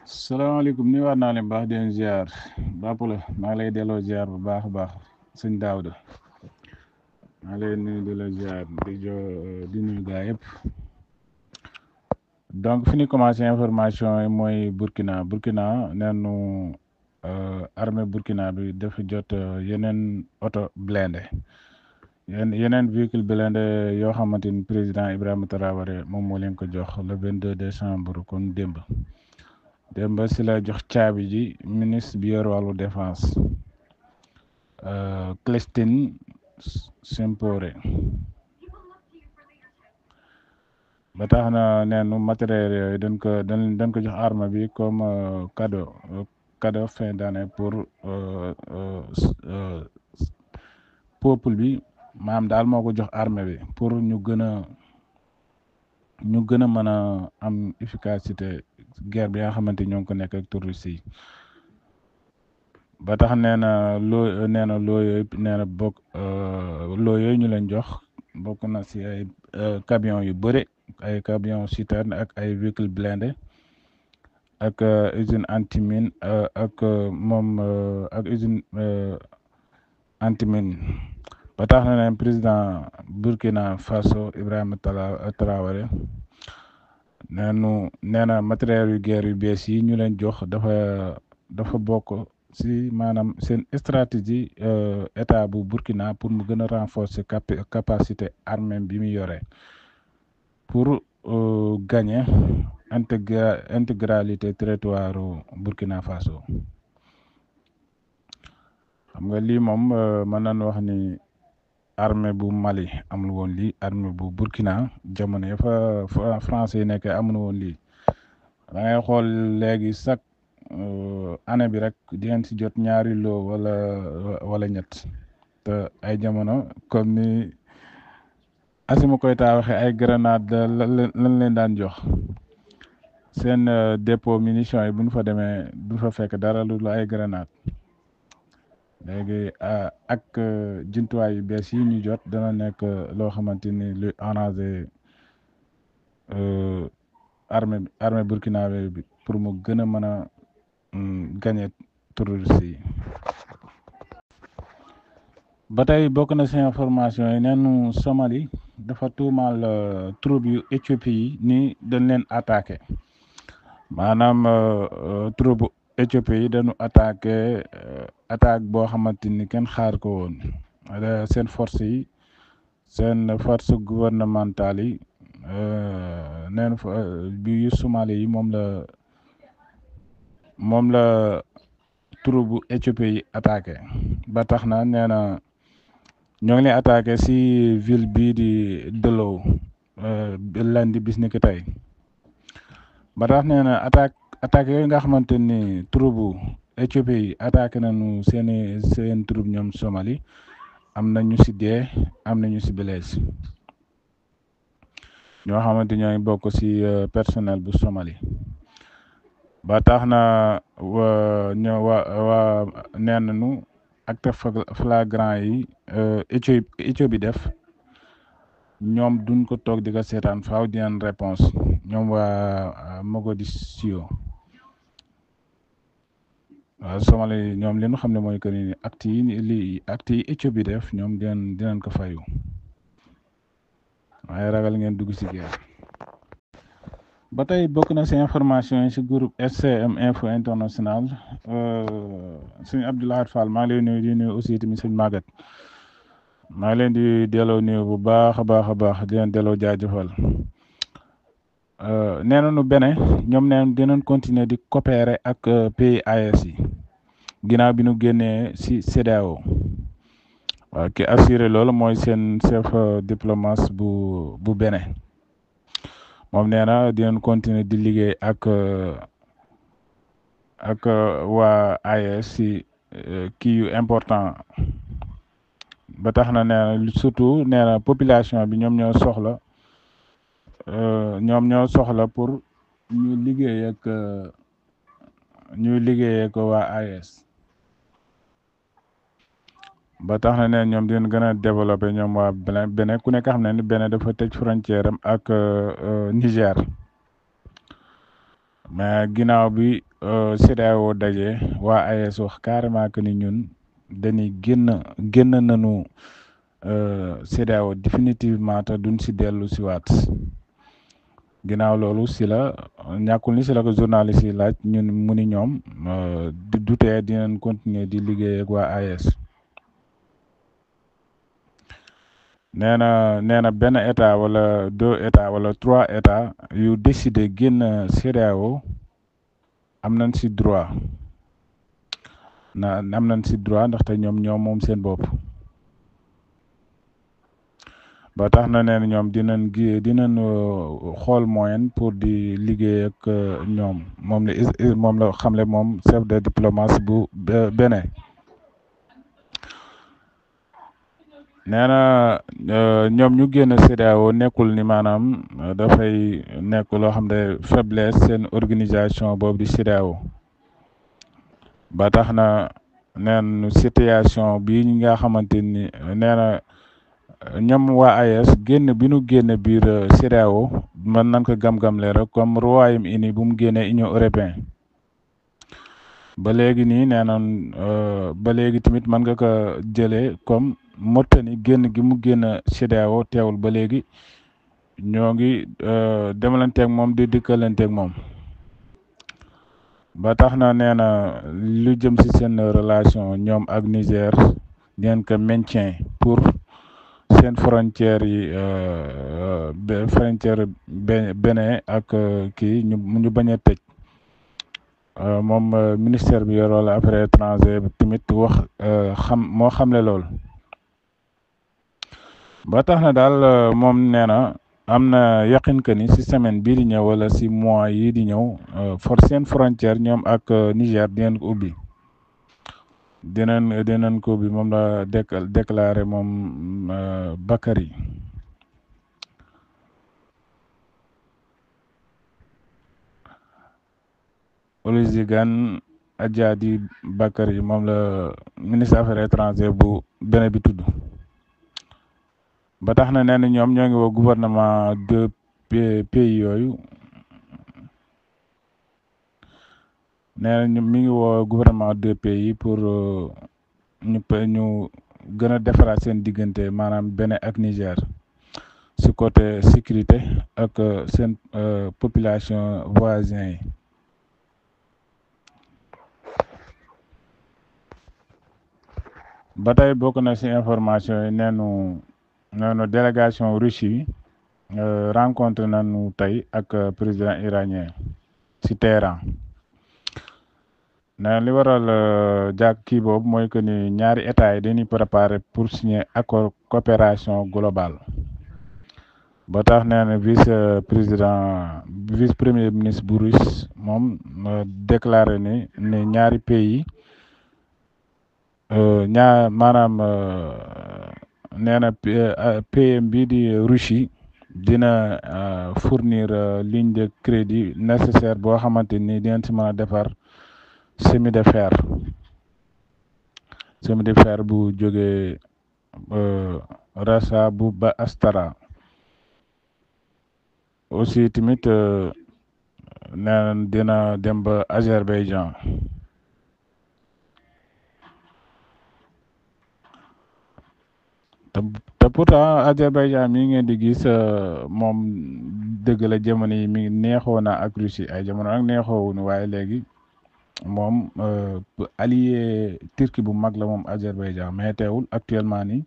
salaamaaleykum nuyuwaat naa leen baax di leen ziar Bapula maa ngi lay delloo ziar bu baax a baax sëñ Daouda maa ngi lay nuyu di la ziar di nuyu gaa yëpp. donc fi ñu commencé information yi mooy Burkina neenu armée Burkina bi dafa jot yeneen oto blindé yeneen véhicule blindé yoo xamante ni président Ibrahima Traoré moom moo leen ko jox le 22 décembre kon démb si la jox caabi ji ministre bi yor wàllu défense Célestin Sempore ba tax na neenu matériel yooyu dañ ko jox arme bi comme cadeau fin d'année pour peuple bi maam daal moo ko jox arme bi pour ñu gën a mën a am efficacité guerre bi nga xamante ñoo ngi ko nekk ak touristes yi ba tax nee na loo yooyu ñu leen jox bokk na si ay camion yu bëre ay camion citerne ak ay véhicule blindé ak usine antimine ak usine antimine ba tax na ne président Burkina Faso Ibrahima Traoré nee na matériel yu guerre yu bees yi ñu leen jox dafa bokk si maanaam seen stratégie état bu Burkina pour mu gën a renforcer capacité armée bi mu yore pour gagner intégralité territoire Burkina Faso xam nga lii moom mën nañu wax ni armée bu Mali amul woon lii armée bu Burkina jamono ya fa français yi nekk amul woon lii da ngay xool léegi chaque année bi rek di ngeen si jot ñaari loo wala ñett te ay jamono comme ni Assimi Goïta waxee ay grenade lan leen daan jox seen dépôt munitions yi bu ñu fa demee du fa fekk dara lu ay grenade léegi ak jumtuwaay yu bees yi ñu jot dana nekk loo xamante ni luy arrangé armée burkinabé bi pour mu gën a mën a gagner terroristes yi. ba tey bokk na si information yi neenu Somalie dafa tuumaal troupe yu Éthiopie yi ni dañ leen attaqué maanaam troupe Éthiopie yi dañu attaqué attaque boo xamante ni kenn xaar ko woon seen force yi seen force gouvernementale yi neen bi yu Somalie yi moom la troupe bu Éthiopie yi attaqué ba tax na nee na ñoo ngi leen attaqué si ville bii di Dolow lundi bis ni ki tey ba tax nee na attaque yooyu nga xamante ni troupe bu Éthiopie yi attaqué nañu seen troupe ñoom Somalie am na ñu si dee am na ñu si blessé ñoo xamante ñooy bokk si personnel bu Somalie ba tax na waa nee nañu acte flagrant yi Éthiopie def ñoom duñ ko toog di ko seetaan faaw dinañ réponse ñoom waa Mogadiscio waaw Somalie ñoom li ñu xam ne mooy que ni acte yi Éthiopie def ñoom dinañ ko fayu waaye ragal ngeen dugg si guerre. ba tey bokk na si information yi si groupe SCM Info International sëñ Abdoulaye Fall maa ngi lay nuyu di nuyu aussi tamit sëñ Maguette maa ngi leen di delloo nuyu bu baax a baax di leen delloo jaajëfal nee nañu Bénin ñoom neen dinañ continuer di coopérer ak pays AES yi ginnaaw bi ñu génnee si CEDEAO waaw ki assuré loolu mooy seen chef diplomate bu Bénin moom nee na dinañ continuer di liggéey ak waa AES si kii yu important ba tax na nee na surtout nee na population bi ñoom ñoo soxla pour ñu liggéey ak waa AES ba tax na ne ñoom dinañ gën a développé ñoom waa Bénin ku nekk xam ne ni Bénin dafa tëj frontière am ak Niger mais ginnaaw bi CEDEAO daje waa AES wax carrément que ni ñun dañuy génn nañu CEDEAO définitivement te duñ si dellu si waat ginnaaw loolu si la ñàkkul ni si la ko journaliste yi laaj ñun mu ni ñoom du tee dinañ continuer di liggéey ak waa AES nee na benn état wala 2 états wala 3 états yu décidé génn CEDEAO am nañ si droit am nañ si droit ndaxte ñoom moom seen bopp ba tax na nee na ñoom dinañ xool moyen pour di liggéey ak ñoom moom la xamle moom chef de diplomatie bu Bénin nee na ñoom ñu génn CEDEAO nekkul ni maanaam dafay nekk loo xam ne faiblesse seen organisation boobu di CEDEAO ba tax na neen situation bii ñi nga xamante ni nee na ñoom waa AES génn bi nu génn biir CEDEAO mën nañ ko gam-gamle rek comme Royaume-Uni bu mu génnee Union européenne ba léegi nii nee na ba léegi tamit mën nga ko jëlee comme Mauritanie génn gi mu génn CEDEAO teewul ba léegi ñoo ngi demalanteeg moom di dikkalanteeg moom ba tax na nee na lu jëm si seen relation ñoom ak Niger ngeen ko maintien pour seen frontière yi frontière Bénin ak kii ñu bañ a tëj moom ministère bi yoroo la affaires étrangères tamit wax moo xamle lool ba tax na daal moom nee na am na yaqin que ni si semaine bii di ñëw wala si mois yi di ñëw seen frontière ñoom ak Niger dinañ ko ubbi dinañ ko ubbi moom la déclaré moom Bakary Olusegun Adjadi Bakary moom la ministre affaires étrangères bu Bénin bi tudd ba tax na nee na ñoom ñoo ngi woo gouvernement de pays yooyu nee na mi ngi woo gouvernement de pays pour ñu gën a defaraat seen diggante maanaam Bénin ak Niger si côté sécurité ak seen population voisin yi ba tey bokk na si information yi neenu délégation Russie rencontre nañu tey ak président iranien si Téhéran nee li waral jàkk kii boobu mooy que ni ñaari états yi dañuy préparer pour signer accord coopération globale ba tax nee na vice premier ministre bu Russe moom déclaré ni ñaari pays maanaam nee na PM bii di Russie dina fournir ligne de crédit nécessaire boo xamante ni dinañ si mën a defar chemin de fer bu jógee Rassa bu ba Astara aussi tamit nee dina dem ba Azerbaïdjan te pourtant Azerbaïdjan mi ngeen di gis moom dëgg la jamono yi mi ngi neexoo na ak Russie ay jamono nag neexoowuñu waaye léegi moom allié Turquie bu mag la moom Azerbaïdjan mais teewul actuellement nii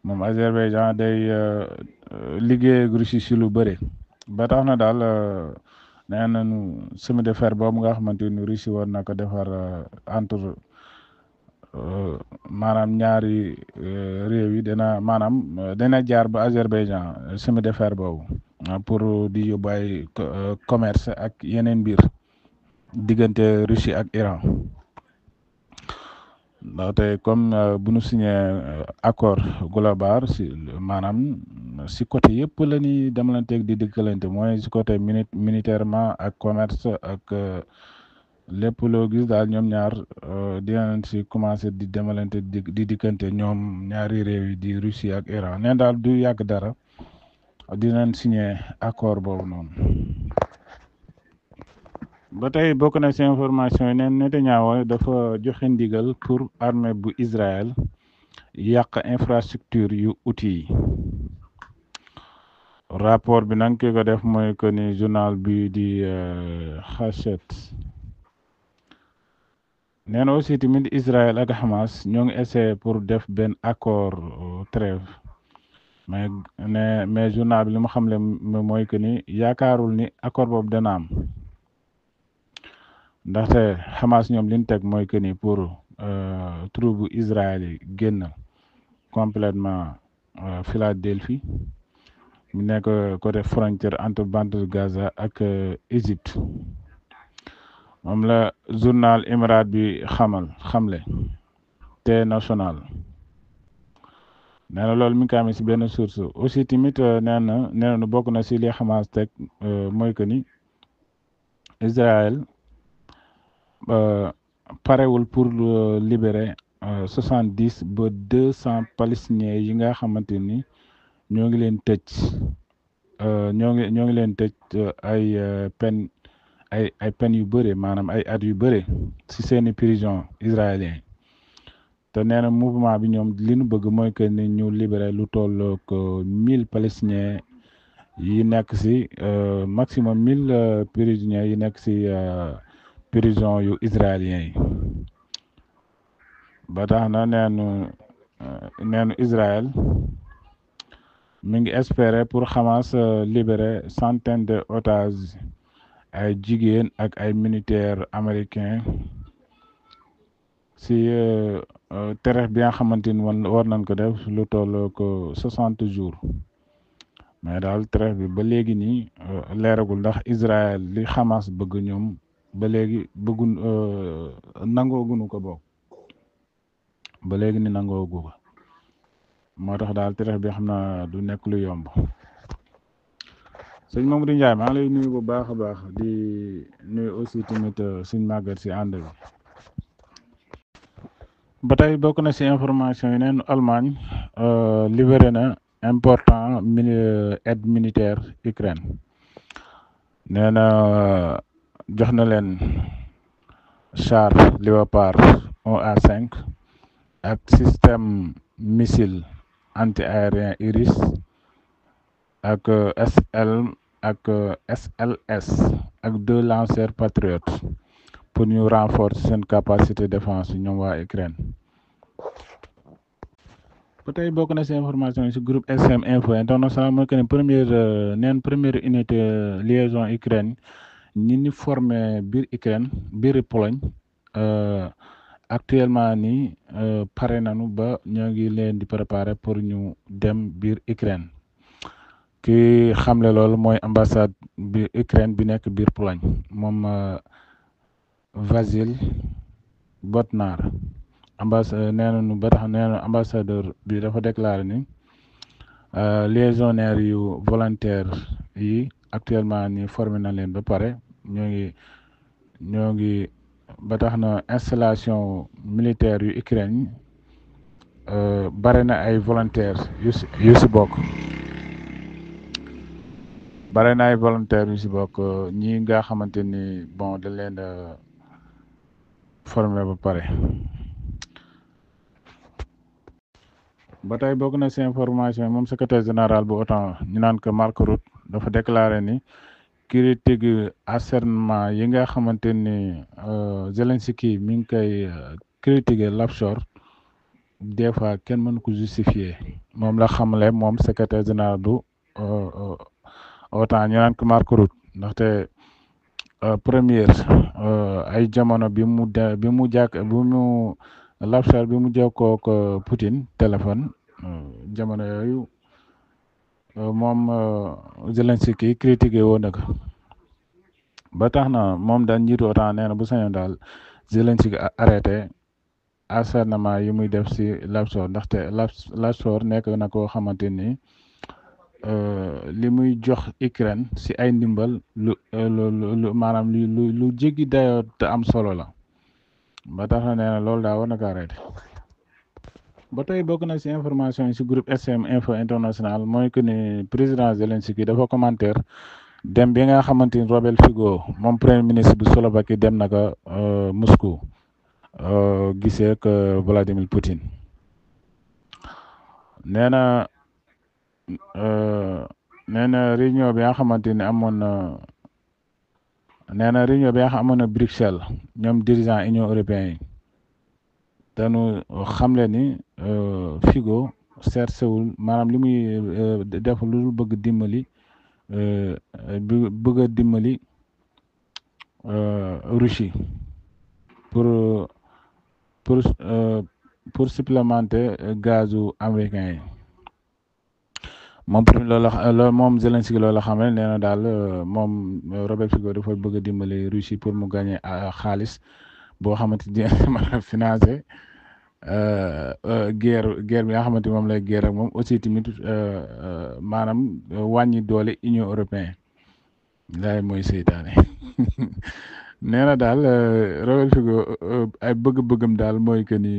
moom Azerbaïdjan day liggéey ak Russie si lu bëri ba tax na daal nee nañu chemin de fer boobu nga xamante ni Russie war na ko defar entre maanaam ñaari réew yi dina jaar ba Azerbaïdjan chemin de fer boobu pour di yóbbu ay commerce ak yeneen mbir diggante Russie ak Iran ndaxte comme bu ñu signé accord global maanaam si côté yëpp la ñuy demalanteeg di dëkkalante mooy si côté militairement ak commerce ak lépp loo gis daal ñoom ñaar dinañ si commencé di demalante di diggante ñoom ñaari réew yi di Russie ak Iran neen daal du yàgg dara dinañ signé accord boobu noonu. ba tey bokk na ci information yi neen Netanyahu dafa joxe ndigal pour armée bu Israël yàq infrastructure yu outils yi rapport bi nag ki ko def mooy que ni journal bi di Hachette nee na aussi tamit Israël ak Hamas ñoo ngi essayé pour def benn accord trêve mais journal bi li mu xamle mooy que ni yaakaarul ni accord boobu dana am ndaxte Hamas ñoom li ñu teg mooy que ni pour troupe bu Israël yi génn complètement Philadelphie mu nekk côté frontière entre bande de Gaza ak Égypte moom la journal Émirat bi xamle te national nee na loolu mi ngi ko amee si benn source aussi tamit nee na bokk na si li Hamas teg mooy que ni Israël parewul pour libérer 70 ba 200 palestiniens yi nga xamante ni ñoo ngi leen tëj ñoo ngi leen tëj ay peine ay peine yu bëre maanaam ay at yu bëre si seeni prison israélien te nee na mouvement bi ñoom li nu bëgg mooy que ni ñu libéré lu toll ko 1000 palestiniens yi nekk si maximum 1000 prisonniers yi nekk si prison yu israélien yi ba tax na neenu Israël mi ngi espérer pour Hamas libérer centaines de otages ay jigéen ak ay militaires américains si trêve bi nga xamante ni war nañ ko def lu toll ko 60 jours mais daal trêve bi ba léegi nii leeragul ndax Israël li Hamas bëgg ñoom ba léegi bëggun nangooguñu ko bokk ba léegi ni nangoogu ko moo tax daal trêve bi xam naa du nekk lu yomb sëñ Mamadou Ndiaye maa ngi lay nuyu bu baax a baax di nuyu aussi tamit suñ màggat si ànd bi ba tey bokk na si information yi neen Allemagne libéré na important aide militaire Ukraine nee na jox na leen char Léopard 1A5 ak système missile anti-aérien Iris ak SLS ak 2 lanceurs Patriot pour ñu renforcer seen capacité défense ñoom waa Ukraine ba tey bokk na si information yi si groupe SM Info International mooy que ne première unité liaison Ukraine ñi ni formé biir Ukraine biir Pologne actuellement nii pare nañu ba ñoo ngi leen di préparer pour ñu dem biir Ukraine ki xamle loolu mooy ambassade bi Ukraine bi nekk biir Pologne moom Vasil Botnar nee na ambassadeur bi dafa déclaré ni liaisonnaires yu volontaire yi actuellement ni formé na leen ba pare ñoo ngi ba tax na installation militaire yu Ukraine bare na ay volontaires yu si bokk bare na ay volontaires yu si bokk ñi nga xamante ni bon da leen formé ba pare ba tey bokk na si information moom secrétaire général bu OTAN ñu naan ko Mark Rutte dafa déclaré ni critique acharnement yi nga xamante ni Zelensky mi ngi koy critiquer l'offshore des fois kenn mën ko justifier moom la xamle moom secrétaire général bu OTAN ñu naan ko Mark Rutte ndaxte première ay jamono bi mu l'offshore bi mu jokkoo ko Poutine téléphone jamono yooyu moom Zelensky critiqué woon na ko ba tax na moom daal njiitu OTAN nee na bu sañoon daal Zelensky arrêté acharnement yi muy def si l'offshore ndaxte l'offshore nekk na koo xamante ni li muy jox Ukraine si ay ndimbal lu maanaam lu jéggi dayoo te am solo la ba tax na nee na loolu daa war na ko arrêté ba tey bokk na si information yi si groupe SM Info International mooy que ni président Zelensky dafa commentaire dem bi nga xamante ni Robert Fico moom premier ministre bu Slovaquie dem na ko Moscou gisee ak Vladimir Poutine nee na réunion bi nga xamante ni amoon na nee na réunion bi nga xam amoon na Bruxelles ñoom dirigeant Union européen yi dañu xamle ni Fico seetsewul maanaam li muy def lu bëgg dimbali bëgg a dimbali Russie pour supplémenter gazu américain yi moom tamit loolu moom Zelensky loolu xam ne nee na daal moom Robert Fico dafa bëgg a dimbali Russie pour mu gagner xaalis boo xamante ni mën a financer guerre bi nga xamante moom lay guerre ak moom aussi tamit maanaam wàññi doole Union européenne laay mooy seytaane nee na daal Robert Fico ay bëgg-bëggam daal mooy que ni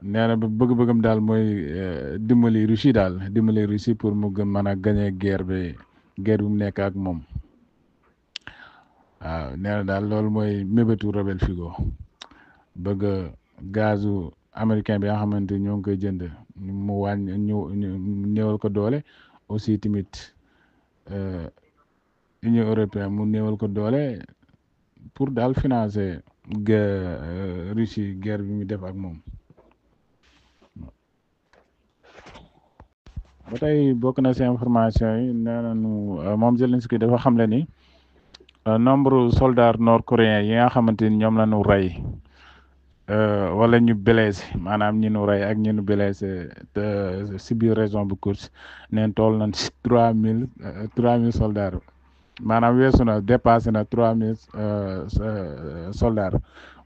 nee na bëgg-bëggam daal mooy dimbali Russie pour mu gën mën a gagner guerre bi mu nekk ak moom waaw nee na daal loolu mooy mébétu Robert Fico bëgg gazu américain bi nga xamante ni ñoo ngi koy jënd mu wàññi ñu néewal ko doole aussi tamit Union européenne mu néewal ko doole pour daal financer Russie guerre bi mu def ak moom. ba tey bokk na ci information yi nee nañu moom Zelensky dafa xamle ni nombre soldats nord-coréens yi nga xamante ni ñoom la ñu rey wala ñu blessé maanaam ñi ñu rey ak ñi ñu blessé ci biir région bu Kursk neen toll nañ ci 3000 soldats maanaam weesu na dépassé na 3000 soldats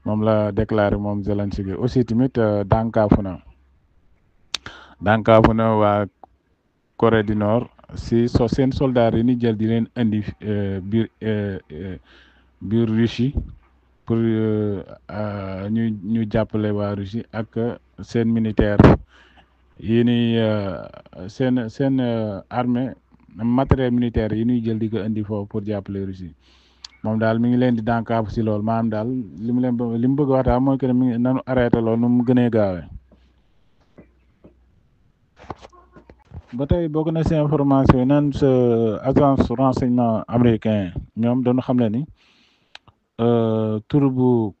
moom la déclaré moom Zelensky aussi tamit dànkaafu na waa Corée du Nord si seen soldats yi ni jël di leen indi biir Russie pour ñu jàppale waa Russie ak seen militaire yi ni seen armée matériel militaire yi ñuy jël di ko indi foofu pour jàppale Russie moom daal mi ngi leen di dànkaafu si loolu maanaam daal li mu bëgg wax daal mooy que ne mi ngi nanu arrêté loolu nu mu gënee gaawee. ba tey bokk na si information yi naan sa agence renseignement américain ñoom dañu xam ne ni tur bu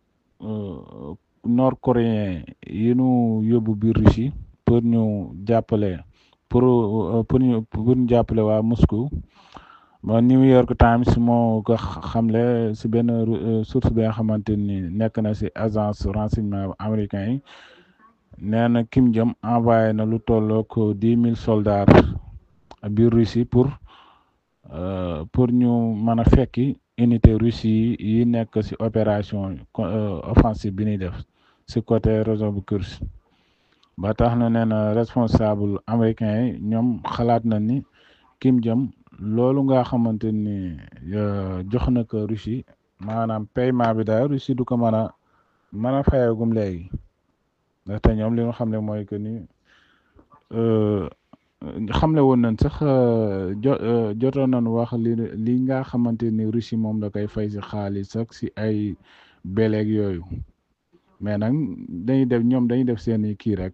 nord coréen yi ñu yóbbu biir Russie pour ñu jàppale pour ñu jàppale waa Moscou ba New York Times moo ko xamle si benn source bi nga xamante ni nekk na si agence renseignement américain yi. nee na Kim Jong envoyé na lu tollook 10 000 soldats biir Russie pour ñu mën a fekki unité Russie yi nekk ci opération offensive bi ñuy def ci côté région bu Kursk ba tax na nee na responsable américain yi ñoom xalaat na ni Kim Jong loolu nga xamante ni jox na ko Russie maanaam paiement bi daal Russie du ko mën a fayagum léegi. ndaxte ñoom li nga xam ne mooy que ni xamle woon nañ sax jotoon nañ wax li nga xamante ni Russie moom la koy fay si xaalis ak si ay beleeg yooyu mais nag dañuy def seeni kii rek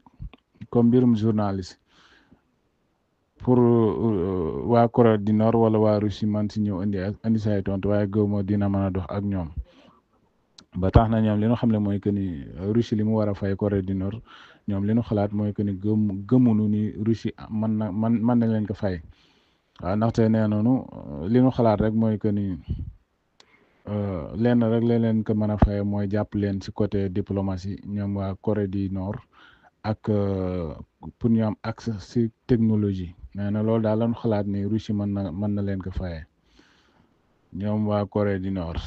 comme mbirum journaliste pour waa Corée du Nord wala waa Russie man si ñëw indi say tontu waaye gëw ma dina mën a dox ak ñoom. ba tax na ñoom li ñu xam ne mooy que ni Russie li mu war a fay Corée du Nord ñoom li ñu xalaat mooy que ni gëmunu ni Russie mën na leen ko fay waaw ndaxte nee noonu li ñu xalaat rek mooy que ni lenn rek leen ko mën a fay mooy jàpp leen ci côté diplomatie ñoom waa Corée du Nord ak pour ñu am accès ci technologie nee na loolu daal lañu xalaat ni Russie mën na leen ko fayee ñoom waa Corée du Nord.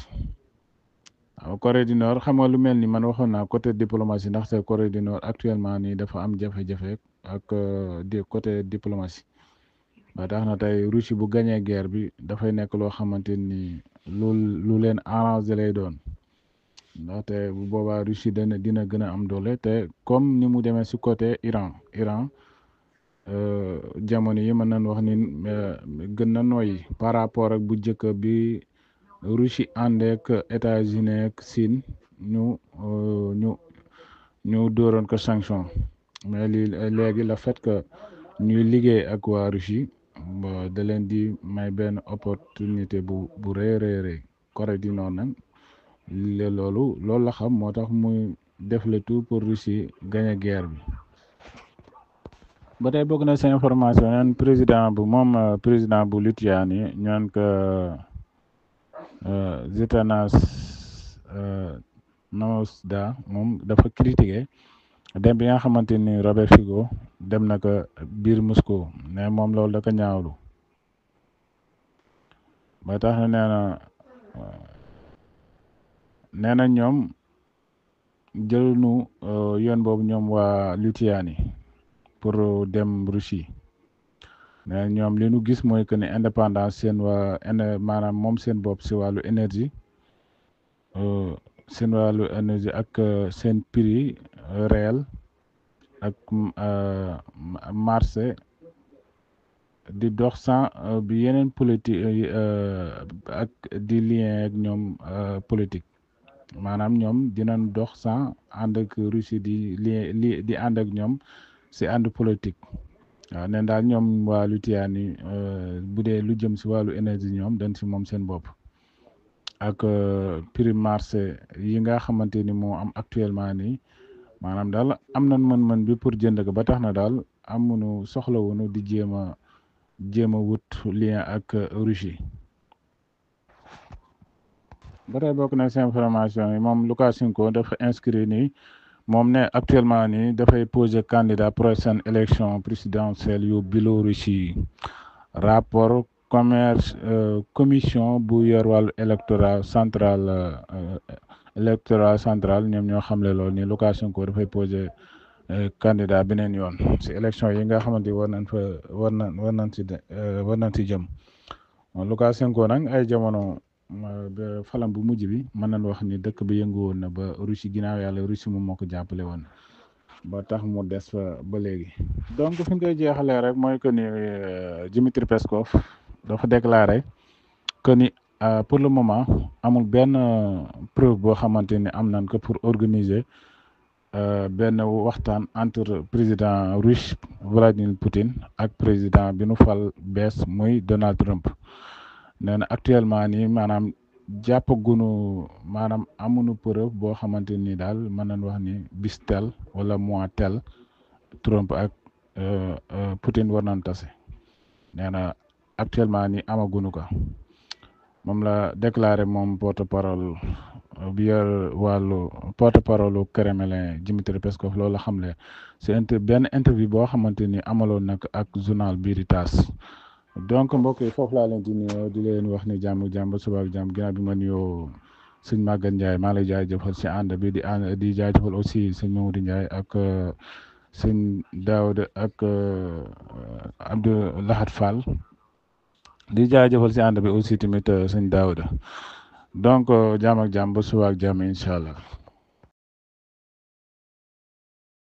waaw Corée du Nord xam nga lu mel ni man waxoon naa côté diplomatie ndaxte Corée du Nord actuellement nii dafa am jafe-jafe ak côté diplomatie ba tax na tey Russie bu gañee guerre bi dafay nekk loo xamante ni lu leen arrangé lay doon ndaxte bu boobaa Russie dina gën a am doole te comme ni mu demee ci côté Iran jamono yi mën nañ wax ni gën na nooyi par rapport ak bu njëkk bi Russie ànd ak États-Unis ak Chine ñu dóoroon ko sanction mais léegi le fait que ñuy liggéey ak waa Russie da leen di may benn opportunité bu rëy Corée du Nord nag loolu la xam moo tax muy def le tout pour Russie gagner guerre bi. ba tey bokk na sa information naan président bu Lituanie ñu naan ko Gitanas Nausėda moom dafa critiqué dem bi nga xamante ni Robert Fico dem na ko biir Moscou mais moom loolu da ko ñaawlu ba tax na nee na ñoom jëlunu yoon boobu ñoom waa Lituanie pour dem Russie mais ñoom li nu gis mooy que ne indépendance seen maanaam moom seen bopp si wàllu énergie ak seen prix réel ak marché di dox sans bi yeneen politique ak di lien ak ñoom politique maanaam ñoom dinañ dox sans ànd ak Russie di ànd ak ñoom si ànd politique waaw neen daal ñoom waa Lituanie bu dee lu jëm si wàllu énergie ñoom dañ si moom seen bopp ak prix marché yi nga xamante ni moo am actuellement nii maanaam daal am nañ mën-mën bi pour jënd ko ba tax na daal amuñu soxlawuñu di jéem a wut lien ak Russie. ba tey bokk na si information yi moom Lukashenko dafa inscrit nii moom ne actuellement nii dafay poser candidat prochaine élection présidentielle yu Biélorussie rapport commission bu yor wàllu électoral central ñoom ñoo xamle loolu ni Lukashenko dafay poser candidat beneen yoon si élection yi nga xamante ni war nañ si jëm Lukashenko nag ay jamono falam bu mujj bi mën nañ wax ni dëkk bi yëngu woon na ba Russie ginnaaw yàlla Russie moom moo ko jàppale woon ba tax mu des fa ba léegi. donc fi ñu koy jeexalee rek mooy que ni Dmitry Peskov dafa déclaré que ni pour le moment amul benn preuve boo xamante ni am nañ ko pour organiser benn waxtaan entre président russe Vladimir Poutine ak président bi nu fal bees muy Donald Trump. nee na actuellement nii maanaam jàppagunu maanaam amuñu preuve boo xamante ni daal mën nañ wax ni bis tel wala mois tel Trump ak Poutine war nañ tase nee na actuellement nii amagunu ko moom la déclaré moom porte-parole bi yor wàllu porte-parole Kremlin Dmitry Peskov loolu la xamle c'est benn interview boo xamante ni amaloon nag ak journal bii di TASS. donc mbokk yi foofu laa leen di nuyoo di leen wax ni jàmm ba suba ak jàmm ginnaaw bi ma nuyoo sëñ Maguette Ndiaye maa lay jaajëfal si ànd bi di jaajëfal aussi sëñ Mamadou Ndiaye ak sëñ Daouda ak Abdou Lahad Fall di jaajëfal si ànd bi aussi tamit sëñ Daouda donc jàmm ak jàmm ba suba ak jàmm incha allah.